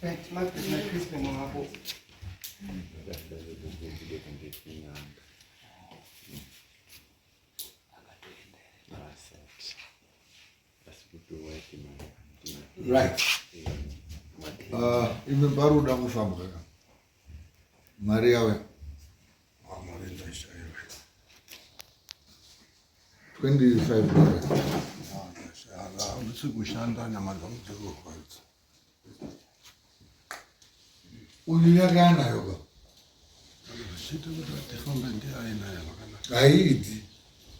Right, Margaret naCrispin wavo. Right. Imi pari kuda kufambwa ka mari yauya. Ah, mari ndaishaiwa. $25. Handisi kushanda, nyama dzangu dziri kurwadza. Uyu yake anayo ka? Zvichiita kuti atifambe ndiye ainayo zvakanaka. Haiiti.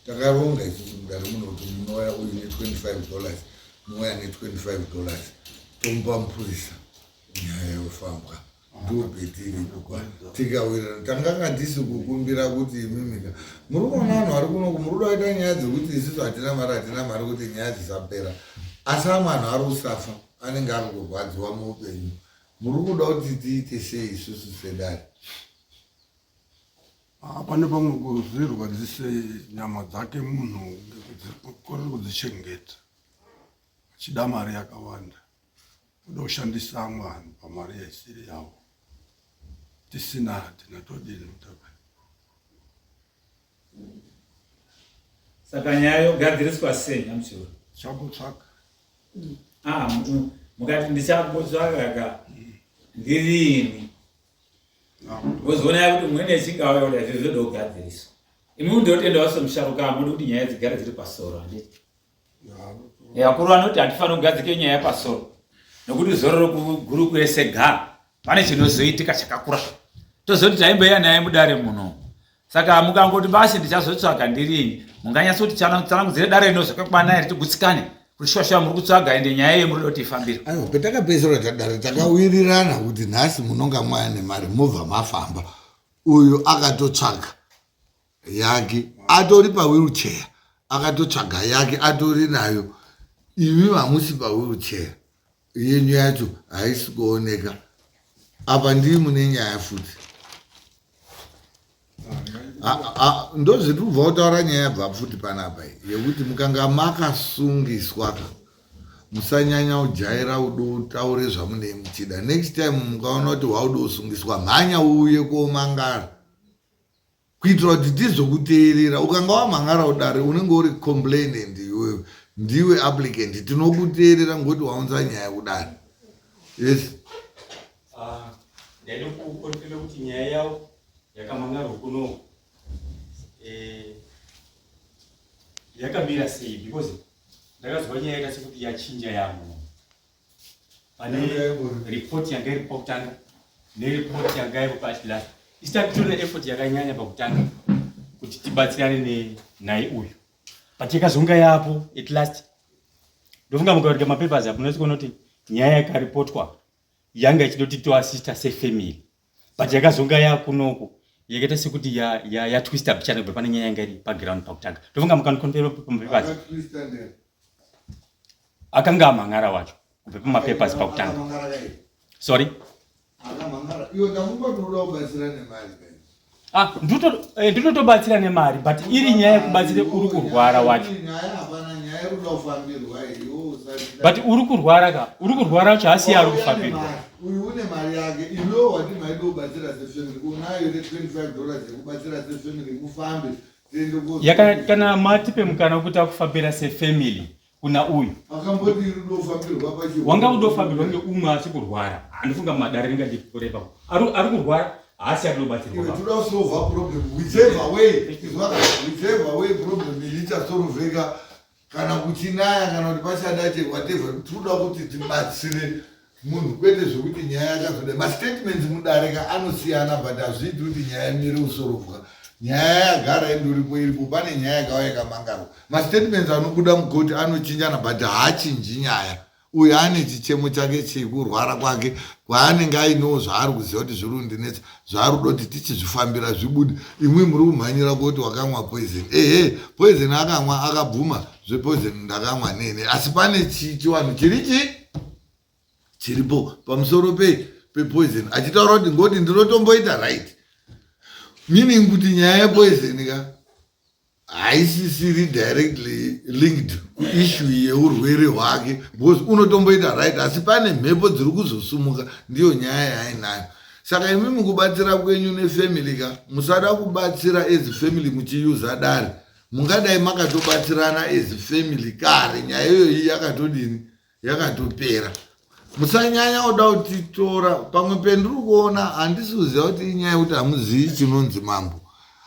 Takaronga isusu mudare muno kuti munouya uyu ne$25, munouya ne$25, tomupa mupurisa, nyaya yofambwa. Ndopetiri tikawirana. Tanga tisi kukumbira kuti imimika muri kuona vanhu vari kunoku muri kuda kuita nyaya dzekuti isusu hatina mari, hatina mari, kuti nyaya dzisapera. Asi amwe anhu ari kusafa, anenge ari kurwadziwa muupenyu. Muri kuda kuti tiite sei isusu sedare? Ah, pane pamwe kuzvirwadzise nyama dzake munhu korere kudzichengeta achida mari yakawanda, kuda kushandisa amwe vanhu pamari yaisiri yavo. Tisina hatina, todini mutape? Saka nyaya yogadziriswa sei, Nyamuchiwa? Chambotsvaka. Ah, mukati ndichambotsvaka ka, ndirini? Wozoona kuti mwene echinge auya kuti hazvi zvoda kugadziriswa. Imi ndotendawo semusharuka, hamudi kuti nyaya dzigare dziri pasoro, handiti? Vakuru vanoti hatifaniri kugadzike nyaya pasoro, nokuti zororo guru kwese ga pane chinozoitika chakakura, tozoti taimboiya naye mudare muno. Saka mukangoti basi ndichazotsvaga ndirini, munganyatsoti tsanangudzire dare rino zvakakwana here, tigutsikane kuti shuwa shuwa muri kutsvaga, ende nyaya iye muri kuti ifambire? Aiwa, petakapedzisira tadare takawirirana kuti nhasi munonga mwaya nemari, mobva mafamba. Uyu akatotsvaga yake, atori pawheelchair, akatotsvaga yake, atori nayo. Imi hamusi pawheelchair, yenyu yacho haisi kuoneka. Apa ndii mune nyaya futi. Ndozvetiri kubva kutaura, nyaya yabva futi panapa yekuti mukanga makasungiswa ka, musanyanya kujaira udo utaure zvamunei muchida. Next time mukaona kuti wauda kusungiswa, mhanya uuye komangara kuitira kuti tizokuteerera. Ukanga wamhangara kudare, unenge uri complainant, iwewe ndiwe applicant, tinokuteerera ngokuti waunza nyaya kudare. Yes. Ah, ndaida kuconfirma kuti nyaya yavo yakamhan'arwa kuno yakamira sei, because ndakazwa nyaya yaita sekuti yachinja yamo pane ripoti yanga iri pakutanga neripoti yanga iri past last. Isi takutoona effort yakanyanya pakutanga kuti tibatsirane naye uyu, but yakazonga yapo at last. Ndofunga mukaverenga mapapers apo, munozoona kuti nyaya yakaripotwa yanga ichida kuti toassista sefamily, but yakazonga yakunoku yakaita sekuti yatwista bichana kubva pane nyaya yanga iri paground pakutanga. Ndofunga mukaniconfirma pamapapers akanga amhang'ara wacho kubva pamapapers pakutanga. Sorry. Iwe ndafunga kuti unoda kubatsira nemari. Ah, ndinotobatsira nemari, but iri nyaya yekubatsira uri kurwara wacho. Nyaya hapana, nyaya iri kuda kufambirwa iwe usati. But uri kurwara ka, uri kurwara wacho haasi ari kufambirwa. Uyu une mari yake. Iwewo wati maida kubatsira sefamily, unayo ne$25 yekubatsira sefamily, mufambe tiende. Kana matipe mukana wekuti akufambira sefamily kuna uyu. Akamboti iri kudofambirwa pachi? Wanga udofambirwa ngeumwe asi kurwara. Handifunga madare ringadipore papo ari kurwara haasi ari kubatsirwa. Iwe, toda kusolva problem whichever way. Izwaka, whichever way problem iyi ichasolveka, kana kuchinaya kana kuti pachada che whatever, tinoda kuti tibatsire munhu, kwete zvekuti nyaya yakazoda. Mastatements mudarika anosiyana, but hazviiti kuti nyaya imire kusorovwa. Nyaya yagara indoripo, iripo. Pane nyaya yakauya yakamangarwa, mastatements anobuda mukoti anochinjana, but haachinji nyaya. Uyu ane chichemo chake chekurwara kwake kwaanenge ainewo zvaari kuziva kuti zviri kundinetsa, zvaari kuda kuti tichizvifambira zvibude. Imwi muri kumhanyira kuti wakamwa poison. Ehe, poison akamwa, akabvuma zvepoison, ndakamwa nene, asi pane chiwanhu chiri chi chiripo pamusoro pepoison, achitaura kuti ngoti ndinotomboita right, meaning kuti nyaya yepoison ka. Haisisiri directly linked kuissue yeurwere hwake, because unotomboita right, asi pane mhepo dziri kuzosumuka, ndiyo nyaya yaainayo. Saka imi mukubatsira kwenyu nefamily ka, musada kubatsira as family muchiyuza dare. Mungadai makatobatsirana as family kare, nyaya iyoyi yakatodini, yakatopera. Musanyanya kuda kutitora pamwe pendiri kuona. Handisi kuziva kuti inyaya yekuti hamuzivi chinonzi mambo.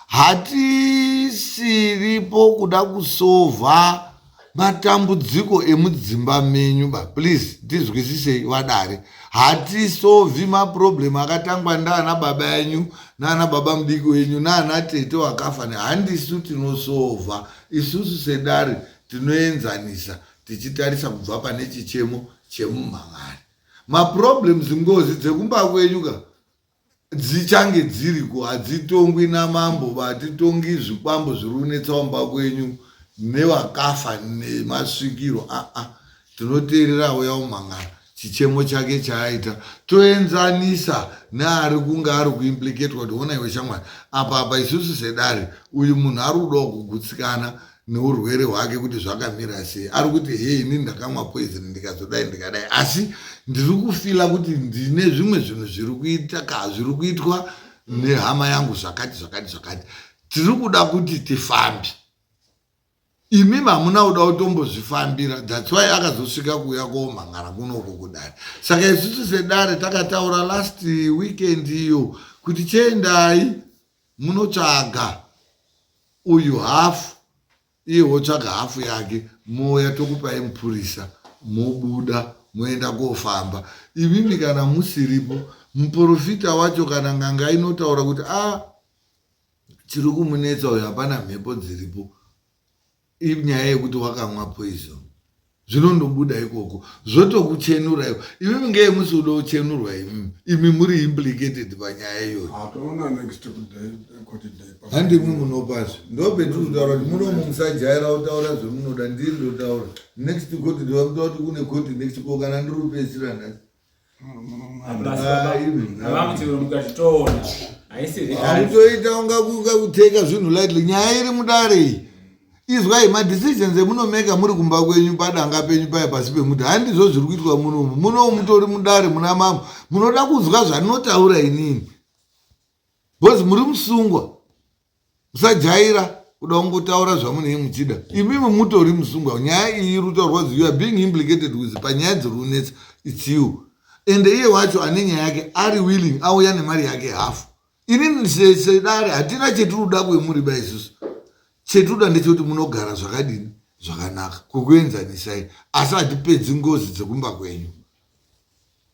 Hatisiripo kuda kusovha matambudziko emudzimba menyu ba. Please tizwisisei vadare, hatisovhi maproblem akatangwa ndaana baba enyu, naana baba mudiki wenyu, naana tete wakafa. Handisu tinosovha isusu sedare, tinoenzanisa tichitarisa kubva pane chichemo chemumhan'ari. Maproblems, ngozi dzekumba kwenyu ka dzichange dziriko, hadzitongwi namambo. Hatitongi zvikwambo zviri kunetsa mumba kwenyu nevakafa nemasvikiro aa. Tinoteerera uya umhangara chichemo chake chaaita, toenzanisa neari kunge ari kuimplicatwa kuti ona iwe shamwari, apa apa isusu sedare, uyu munhu ari kudawo kugutsikana neurwere hwake kuti zvakamira sei. Ari kuti, "Hei, ini ndakamwa poison, ndikazodai, ndikadai, asi ndiri kufeela kuti ndine zvimwe zvinhu zviri kuita ka, zviri kuitwa nehama yangu zvakati zvakati zvakati. Tiri kuda kuti tifambe." Imi hamuna kuda kutombozvifambira, that's why akazosvika kuuya komhangara kunoko kudare. Saka isusu sedare takataura last weekend iyo kuti chiendai munotsvaga uyu hafu, iye wotsvaga hafu yake, mouya tokupai mupurisa, mobuda moenda kofamba. Imimi kana musiripo, muprofita wacho kana nganga inotaura kuti a ah, chiri kumunetsa uyu hapana mhepo dziripo, inyaya yekuti wakamwa poison. Zvinondobuda ikoko zvotokuchenura iko. Imimi ngei musi uda kuchenurwa imimi, imi muri implicated panyaya iyoyo? Handimwi munopazve. Ndopetiri kutaura kuti munomu musajaira kutaura zvemunoda. Ndiri ndotaura next court, ndavakuta kuti kune court next ko kana ndiri kupedzisira nhasi. Hamutoita unga kuteka zvinhu lightly. Nyaya iri mudare iyi, izwai, madecisions emunomeka muri kumba kwenyu, padanga penyu paya pasi pemuti, handizvo zviri kuitwa munomu. Munomu mutori mudare muna mambo, munoda kunzwa zvandinotaura inini because muri musungwa. Musajaira kuda kungotaura zvamunenge muchida. Imimi mutori musungwa. Nyaya iyi iri kutaurwa, you are being implicated with panyaya dziri kunetsa, it's you. Ende iye wacho ane nyaya yake ari willing, auya nemari yake hafu. Inini sedare hatina chetiri kuda kwemuri ba. Isusu chetinoda ndechekuti munogara zvakadini, zvakanaka, kukuenzanisai, asi hatipedzi ngozi dzekumba kwenyu.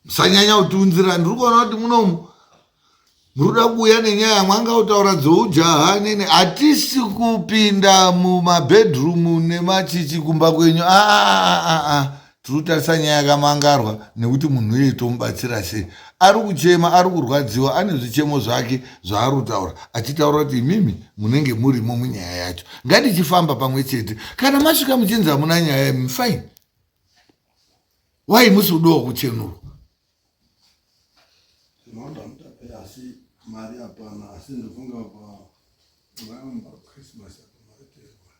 Musanyanya kutiunzira. Ndiri kuona kuti munomu muri kuda kuuya nenyaya mwanga kutaura dzoujaha nene. Hatisi kupinda mumabedroom nemachichi kumba kwenyu aa. Tiri kutarisa nyaya yakamangarwa nekuti munhu iyeye tomubatsira sei. Ari kuchema, ari kurwadziwa, ane zvichemo zvake zvaari kutaura, achitaura kuti imimi munenge murimo munyaya yacho. Ngatichifamba pamwe chete. Kana masvika muchinzi hamuna nyaya imi, fine. Wai musi kudawo kuchenurwa? Asi mari hapana, asi ndofunga pa Christmas apo mari teerwa.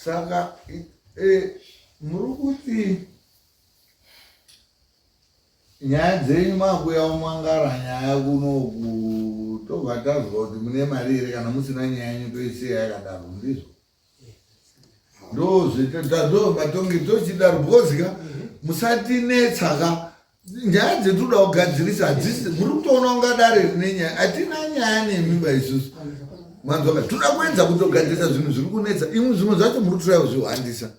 Saka muri kuti nyaya dzenyu makuya umangara nyaya kunoku, tobva tazwa kuti mune mari here? Kana musina nyaya yenyu toisiya yakadaro. Ndizvo ndo matongi tochidaro, because ka musatinetsa ka. Nyaya dzetinoda kugadzirisa hadzisi muri kutoona kunga dare rine nyaya. Hatina nyaya nemimba isusu, manzwaka? Toda kuedza kutogadzirisa zvinhu zviri kunetsa. Imwe zvimwe zvacho muri kutoya kuzvihwandisa.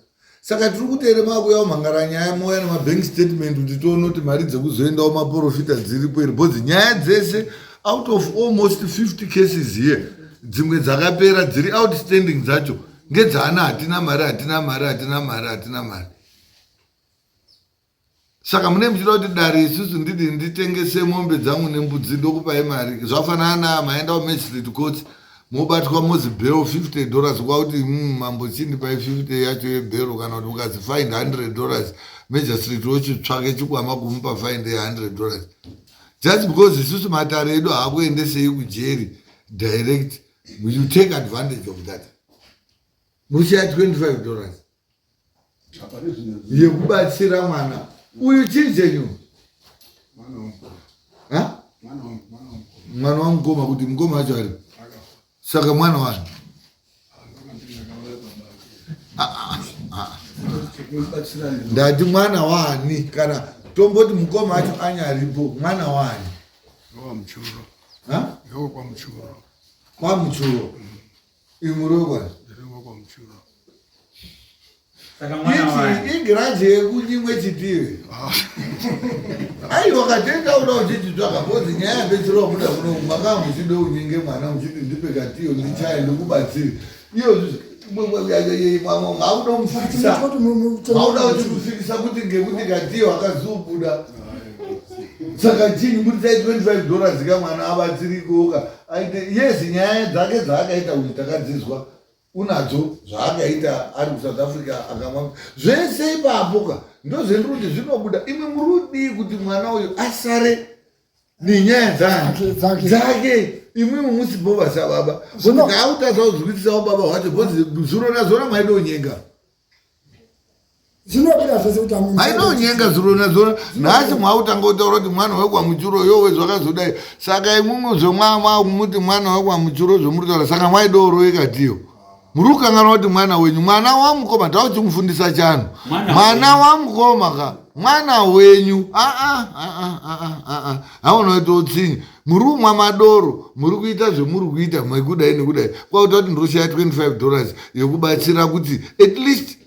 Saka tiri kuti ere makuya umhangara nyaya, mouya nemabank statement kuti tione kuti mari dzekuzoendawo maprofita dziripo here, because nyaya dzese out of almost 50 cases here, dzimwe dzakapera, dziri outstanding dzacho ngedzaana hatina mari, hatina mari, hatina mari, hatina mari. Saka mune muchida kuti dare isusu ndidi nditengese mombe dzangu nembudzi ndokupai mari? Zvafanana maenda kumagistrate court. Mobatwa mozi bail 50 dollars kwakuti mm, mambo chindipai 50 yacho yebhero kana kuti mukazi find 100 dollars magistrate wochitsvake chikwama kumupa find ye 100 dollars just because isusu matare edu haakuendesei kujeri direct. You take advantage of that. Muchiya 25 dollars yekubatsira mwana uyu. Chii chenyu? Mwana wamukoma. Kuti mukoma wacho ari saka mwana wani? Ah, ah, ah. Ndati mwana waani? Kana tomboti mukoma acho anyaripo, mwana waani? Kwamuchuro. Imurokwa igiraji yekunyimwe chitivi. Aiwa, katenda uda uchichitsvaka bhozi nyaya yabetsera wabuda kuno. Maka muchide unyenge mwana muchiti ndipe katiyo ndichaye ndikubatsire iyo mauda mufikisa, mauda uchimufikisa kuti ngekuti katiyo akazubuda. Saka chinyi murisai 25 dollars ka mwana abatsirikoka aite. Yes, nyaya dzake dzaakaita kuti takadzizwa unadzo zvaakaita ari kuSouth Africa akamwa zvese ipapo ka. Ndozvendiri kuti zvinobuda. Imwe muri kudii kuti mwana uyu asare nenyaya dzake dzake, imwimwe musipo vasababa kuti kautadza kuzwisisawo baba hwacho bhozi zuro nazora mwaidonyenga. Zvinobuda zvese kuti Aidonyenga zuro nazora. Nhasi mwautanga kutaura kuti mwana wekwamuchuro yowe zvakazodai. Saka imwimwe zvemwamuti mwana wekwamuchuro zvomuri taura, saka mwaidoroeka tiyo muri kukanganwa kuti mwana wenyu, mwana wamukoma, tauchimufundisa chano mwana wamukoma ka mwana wenyu. Aa, hauna kuita utsinyi. Muri kumwa madoro, muri kuita zvemuri kuita mekudai nekudai, kwakuta kuti ndoshiya 25 dollars yekubatsira kuti at least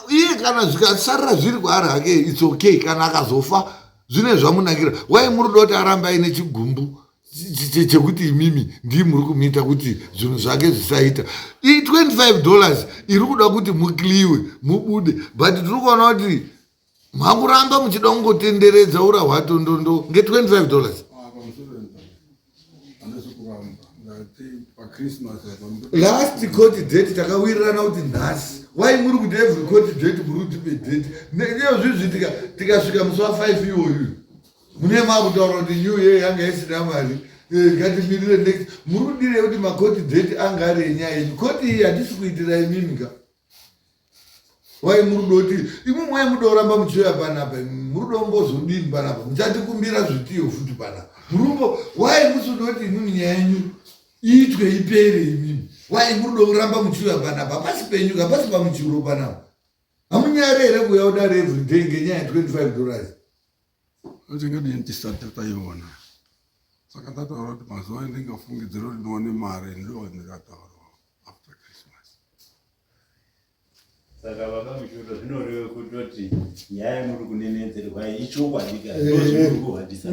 iye kana zvikasarira zviri kwaari hake, it's okay. Kana akazofa zvine zvamunakira. Wai muri kuda kuti arambe aine chigumbu chekuti imimi ndii muri kumuita kuti zvinhu zvake zvisaita? I25 dollars iri kuda kuti mukliwe mubude, but tiri kuona kuti makuramba muchida kungotenderedza ura hwatondondo nge25 dollars. Last court date takawirirana kuti nhasi. Wai muri kuti every court date muri kutipe date? Iyo zvizi tikasvika musi wa5 iwoyu mune makutaura kuti new year yanga isina mari, ngatimirire next. Muri kudire kuti macourt date anga ari enyaya yenyu. Koti iyi hatisi kuitira imimi ka. Wai muri kuda kuti imwe mwai muda kuramba muchiuya panapa? Muri kuda kumbozodini panapa? Muchatikumbira zvitiyo futi panapa murumbo. Wai musi kuda kuti imimi nyaya yenyu iitwe ipere? Imimi wai muri kuda kuramba muchiuya panapa? Hapasi penyu, hapasi pamuchiro panapa. Hamunyari here kuuya kudare everyday ngenyaya ya25 dollars? Tingadini tisati taiona? Saka tataura kuti mazuva andingafungidzira kuti ndiwane mari ndo ndikataura after Christmas. Saka baba Mushuro, zvinoreva kutoti nyaya yamuri kunenedzerwa ichokwadi ka? Ndozvimuri kuhwandisa?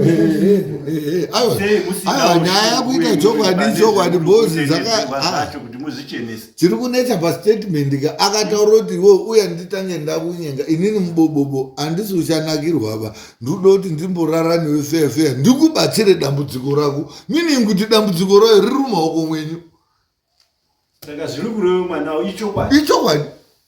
Aiwa, nyaya yakuita chokwadi, chokwadi bhozi zvacho kuti muzvichenese. Chiri kunetsa pastatement ka, akataura kuti iwo uya nditange ndakunyenga inini mubobobo, handisi uchanakirwa ba, ndikuda kuti ndimborara newe feya feya ndikubatsire dambudziko rako, meaning kuti dambudziko rayo riri mumaoko mwenyu. Saka zviri kureva mwana ichokwadi? Ichokwadi.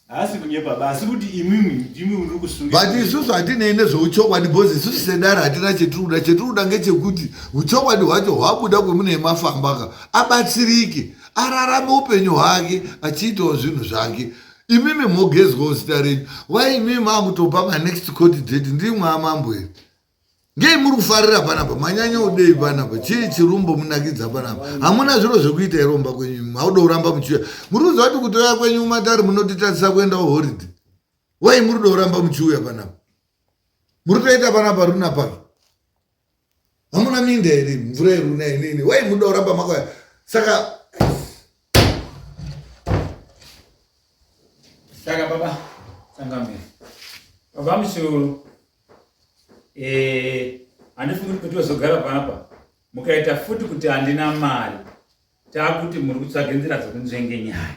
Haasi kunyepa ba, asi kuti imwimwi ndimwi muri kusunga. But isusu hatinei nezveuchokwadi because isusu sedare hatina chetiri kuda. Chetiri kuda ngechekuti uchokwadi hwacho hwabuda kwemune mafamba ka, abatsirike, ararame upenyu hwake achiitawo zvinhu zvake. Imimi mogezwawo zita renyu. Wai imimi maakutopa manext court date? Ndimwe amambo here? Ngei muri kufarira panapa? Manyanya udei panapa? Chii chirumbo munakidza panapa? Hamuna zviro zvekuita here umba kwenyu? Mauda kuramba muchiuya. Muri kuziva kuti kutoya kwenyu mumatare munotitadzisa kuendawo holiday. Wai muri kuda kuramba muchiuya panapa? Muri kutoita panapa runa paki. Hamuna minda here? Mvura yeruna inini. Wai muda kuramba makauya? Saka Saka baba sangamira, baba Mushuru, handifungi kuti tozogara panapa mukaita futi kuti handina mari. Taakuti muri kutsvaga nzira dzekunzvenge nyaya.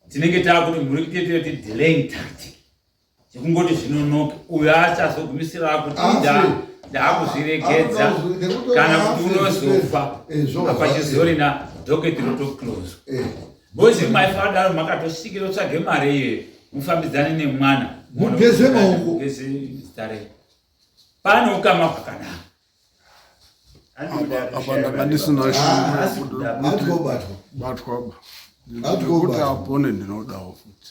Tinenge taakuti muri kutoita delaying tactic, chekungoti zvinonoke. Uyo achazogumisira akuti Afe. Ndakuzviregedza kana kuti unozofa hapachizorina dhoketi rotoclose. Bozi maifadaro makatosvikira utsvage mari iyoyo mufambidzane nemwana mugeze maoko mugeze zita renyu. Pane ukama hwakanaka. Apa ndanga ndisina shungu Ati batwa ba nekuti apone ndinodawo futi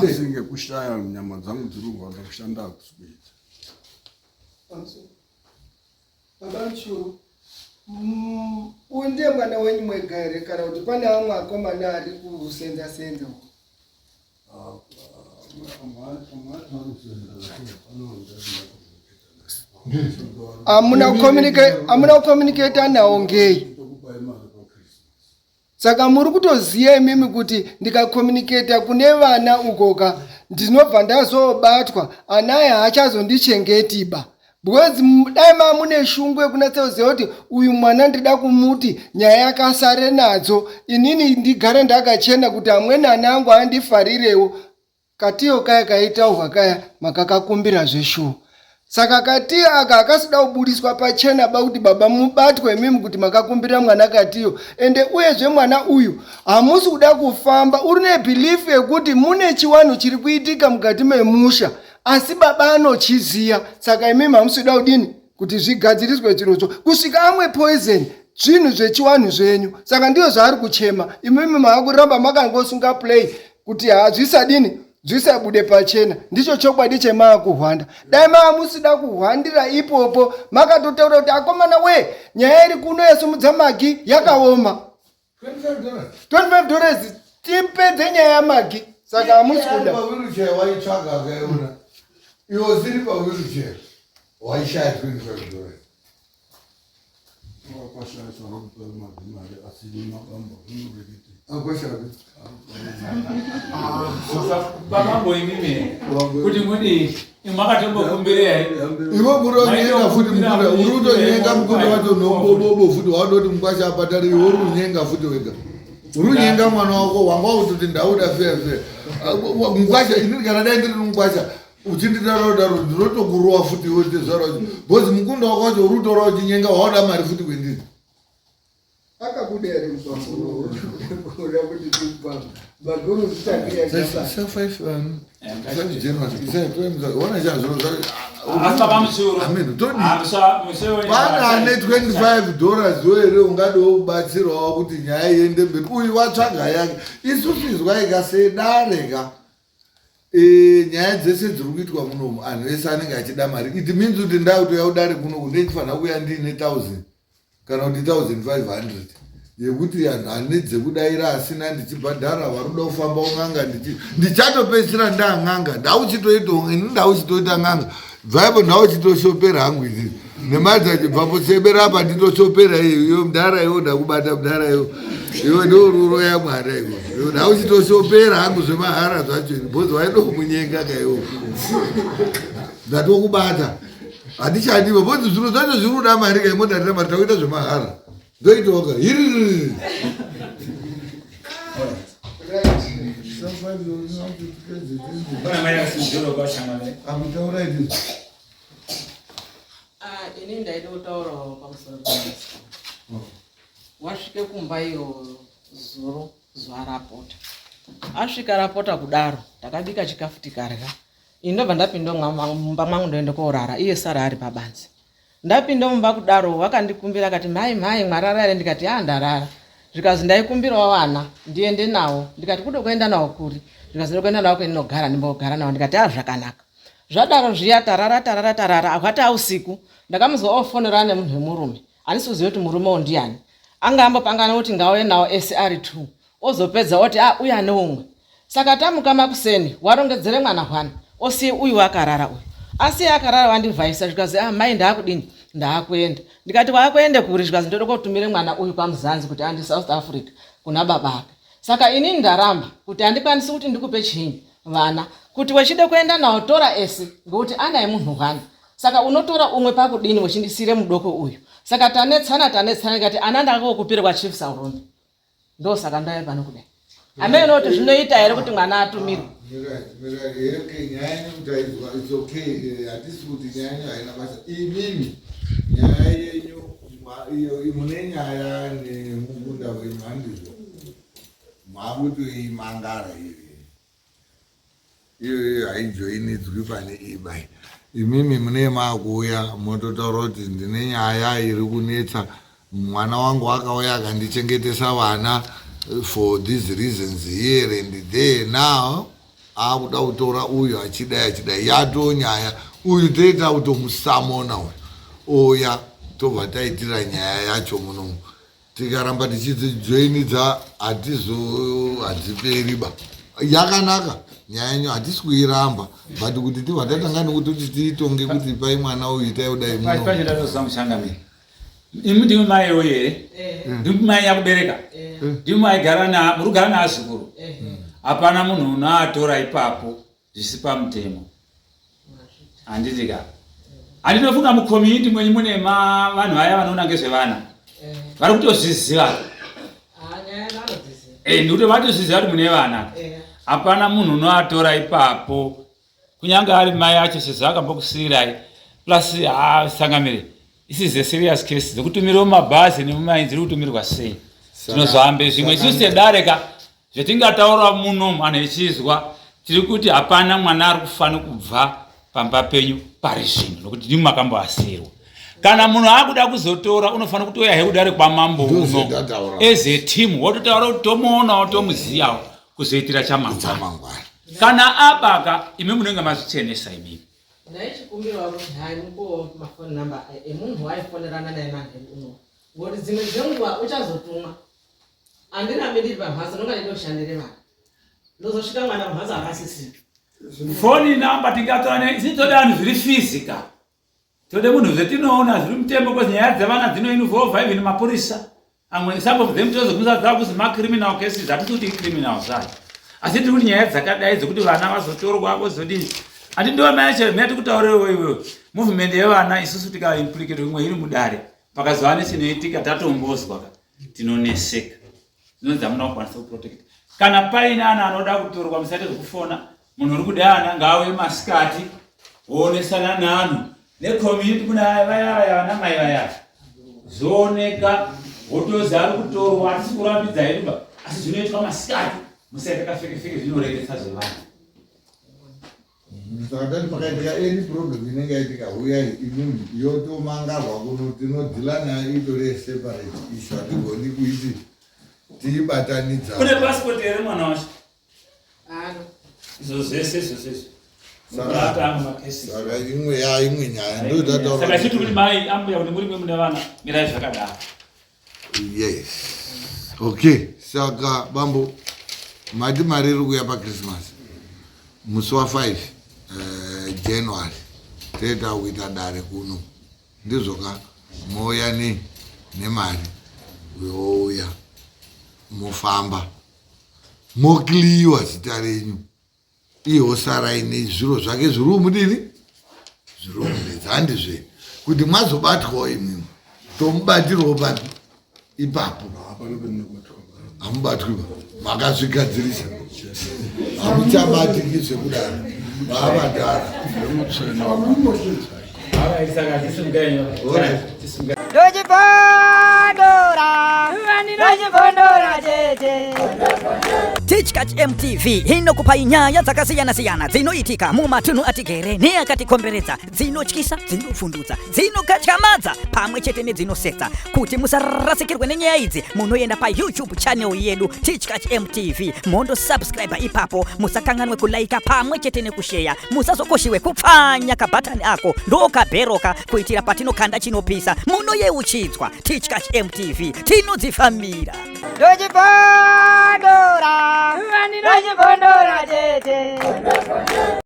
asi ngekushaya nyama dzangu dziri kurwadza kushanda hakusi kuita. Baba Muchuru, uyu ndiye mwana wenyu mwega here kana kuti pane amwe akomana ari kusenza senza uko? Amuna kucommunicata nawo ngei? Saka muri kutoziva imimi kuti ndikacommunicata kune vana ukoka ndinobva ndazobatwa, anaya haachazondichengetiba because dai ma mune shungu yekunatsa kuziva kuti uyu mwana ndida kumuti nyaya yakasare nadzo, inini ndigare ndakachena kuti amweni ana angu andifarirewo. Katiyo kaya kaitaurwa kaya makakakumbira zveshuwa. Saka katiyo aka akasida kubudiswa pachena ba kuti baba mubatwe imimi kuti makakumbira mwana katiyo. Ende uyezve mwana uyu hamusi kuda kufamba, uri nebelief yekuti mune chiwanhu chiri kuitika mukati memusha asi baba anochiziya. Saka imimi hamusi kuda kudini kuti zvigadziriswe zvirozvo kusvika amwe poison zvinhu zvechiwanhu zvenyu. Saka ndiyo zvaari kuchema, imimi maakuramba makangosunga play kuti hazvisadini zvisabude pachena. Ndicho chokwadi chemaakuhwanda. Dai maa musida kuhwandira ipopo makatotaura kuti akomana we nyaya iri kuno yasumudza Magi yakaoma, $25 tipedze nyaya yaMagi. Saka hamusi kuda. Pawheelchair waitsvaga akaiona, iwe usiri pawheelchair waishaya $25. Akwashapi Babambo imimi kuti mudii makatombokumbirira here? Iwe muronyenga futi mukunda, uri kutonyenga mukunda wacho nobobobo futi waudoti mukwasha apatari. Iwe uri kunyenga futi wega, uri kunyenga mwana wako wanga wakutoti ndauda feya feya mukwasha. Inini kana dai ndiri mukwasha uchinditaura kudaro ndinotokurowa futi iwe tezvara wacho, because mukunda wako wacho uri kutora uchinyenga, wauda mari futi kwendiri. Akabuda here mupambo uda kuti tipamba maguru zvitange? Asi baba Muchuru, Pana ane $25 here ungadiwo kubatsirawo kuti nyaya iende mberi? Uyu watsvaga yake, isusu izwaika sedare ka. Nyaya dzese dziri kuitwa munomu anhu ese anenge achida mari. It means kuti ndakutoya kudare kunoku ndechifanira kuuya ndiine 1000 kana kuti 1500 yekuti anhu ane dzekudaira asina ndichibhadhara vari kuda kufamba un'anga, ndichatopedzisira ndaan'anga, ndauchitoita ini ndauchitoita n'anga bvaipo, ndauchitoshopera hangu izvi nemari dzachibvapo sebera apa nditoshopera iyo mudhara iwo ndakubata mudhara iwo iwe ndoururo yamwari iwo ndauchitoshopera hangu zvemahara zvacho ini because waidomunyenga kaiwo ndatokubata handichadiwe because zviro zvacho zviri kuda mari kaimodarira mari takuita zvemahara ndoitoka hiriri. Kuna mai akasimudzira kwashamwari. Amutaura izvi. Ah, ini ndaida kutaurawo pamusoro pemwanasikana wasvike kumba iyo zuro zuva rapota. Asvika rapota kudaro, takabika chikafu tikarya. Ini ndobva ndapinda mumba mangu ndoende koorara, iye sara ari pabanze. Ndapinda mumba kudaro wakandikumbira akati, "Mhai, mhai, mwarara here?" Ndikati, "A, ndarara." Zvikazi, "Ndaikumbirawo vana ndiende nawo." Ndikati, "Kude kuenda nawo kuri?" Zvikazi, "Ndoda kuenda nawo kwendinogara, ndimbogara nawo." Ndikati, "A, zvakanaka." Zvadaro zviya tarara tarara tarara, ahwati ausiku ndakamuzwa ofonera nemunhu wemurume. Handisi kuziva kuti murume uyu ndiani, anga ambopangana kuti ngauye nawo ese ari two, ozopedza oti, "A, uya neumwe." Saka tamuka makuseni, warongedzere mwana hwana, osiye uyu akarara uyu, asiye akarara wandivhaisa. Zvikazi, "A, mai, ndaakudini, ndaakuenda." Ndikati, "Waakuende kuri?" Zvikazi, "Ndoda kotumire mwana uyu kwaMuzanzi kuti andi South Africa kuna baba ake." Saka inini ndaramba kuti handikwanisi kuti ndikupe chinyi vana, kuti wechide kuenda nawo tora ese ngekuti ana emunhu hwana, saka unotora umwe pakudini wechindisire mudoko uyu? Saka tanetsana tanetsana, ndikati ana ndakakokupire kwaChief Saurombe, ndosaka ndauya pano kudai. Amene kuti zvinoita here kuti mwana atumirwe? Mirai, nyaya yenyu kutaizwa, it's okay. Hatisi kuti nyaya yenyu haina basa. Imimi nyaya yenyu iyo mune nyaya nemukunda wenyu, handizvo? Makutoimangara iri iyoyo haijoinidzwi pane ibai. Imimi mune makuuya mototaura kuti ndine nyaya iri kunetsa, mwana wangu akauya akandichengetesa vana for these reasons here and there, now akuda kutora uyu achidai achidai, yato nyaya. Uyu toita kutomusamona uyu, oya tobva taitira nyaya yacho munomu. Tikaramba tichidzijoinidza hatizo hadziperi ba. Yakanaka nyaya yenyu, hatisi kuiramba, but kuti tibva tatanga nekutoti tiitonge kuti pai mwana uyu, itai kudai muno. Pacho ndatoziva mushangamiri, imi ndimi maiwo here? Ndimi mai yakubereka? Ndimi maigara na muri kugara naazukuru? Hapana munhu unoatora ipapo zvisi pamutemo, handiti ka? Handinofunga mucommunity mwenyu mune vanhu vaya vanoona ngezvevana vari kutozviziva. Ndikuti vatozviziva kuti mune vana. Hapana munhu unoatora ipapo, kunyange ari mai acho sezvo akambokusiyirai. Plus ha, sangamire, this is a serious case dzekutumirwa mumabhazi nemumai dziri kutumirwa sei? Tinozohambe zvimwe isusu sedare ka. Zvetingataura muno vanhu echizwa, tiri kuti hapana mwana ari kufanira kubva pamba penyu pari zvino, nokuti ndimwe makamboasirwa. Kana munhu akuda kuzotora, unofanira kutoya he kudare kwamambo uno. Ndozvendataura. As a team wototaura kuti tomuonawo, tomuziyawo, kuzoitira chamangwana. Chamangwana. Kana abaka, imi munenge mazvichenesa imimi. Ndaichikumbirawo kuti hai, mupowo mafoni namba emunhu waifonerana naye manheru uno, ngokuti dzimwe dzenguva uchazotumwa. Handirambi ndiri pamhatso, ndonga ndindoshandire vana, ndozosvika mwana pamhatso akasisira. Foni namba tingatora, isi toda vanhu zviri physical, tode munhu zvetinoona zviri mutemo, because nyaya dzevana dzinoinvolva even mapurisa amwe. Some of them tozogumisa dzava kuzi macriminal cases. Hatisi kuti icriminal zvayo, asi tiri kuti nyaya dzakadai dzekuti vana vazotorwa vozodii, handi ndiwo mai acho mea tikutaurirewo iwewe. Movement yevana isusu tikaimplicate imwe iri mudare, pakazova nechinoitika tatombozwa ka, tinoneseka, zvinonzi hamuna kukwanisa kuprotect. Kana paine ana anoda kutorwa, musaite zvekufona. Munhu uri kuda ana ngaauye masikati, woonesana naanhu necommunity. Kuna vaya vaya vana mai vaya, zvooneka, wotozi ari kutorwa. Hatisi kurambidza hedu ba, asi zvinoitwa masikati, musaite kafekefeke, zvinoreretsa zvevanhu. Saka tati pakaitika any problem inenge yaitika, huyai imimi, yotomangarwa kuno, tinodhila nayo, itori separate issue, hatigoni kuiti tiibatanidza. Kune passport here mwana wacho? Ano. Izvo zvese, izvo zvese. Saka imwe ya imwe nyaya Saka ndotataura. chiti kuti mai ambuya, kuti muri mwe mune vana, mirai zvakadaro. Yes, okay. Saka bambo, mati mari iri kuuya paChristmas musi wa5 January, toita kuita dare kuno, ndizvoka? Mouya nei nemari, youya, mofamba, mokliwa zita renyu, iye sarai nezviro zvake zviri umudini, zviri umunetsa, handizve? Kuti mwazobatwawo imwimwe, tomubatirwo papi ipapo? Hamubatwi ba, makazvigadzirisa, hamuchabatiki zvekudaro, vaavadhara. Saka tisimukai. Tisimukai. Ndochibondora, ndochibondora chete. Tichkach MTV inokupai nyaya dzakasiyana-siyana dzinoitika mumatunhu atigere neakatikomberedza, dzinotyisa, dzinovhundutsa, dzinokatyamadza pamwe chete nedzinosetsa. Kuti musarasikirwe nenyaya idzi, munoenda paYouTube channel yedu Tichkach MTV, mondosubscribe ipapo. Musakanganwe kulaika pamwe chete nekusheya. Musazokoshiwe kupfanya kabhatani ako ndokabheroka, kuitira patinokanda chinopisa munoyeuchidzwa. Tichkach MTV, tinodzifambira. Ndochibondora, ndochibondora chete.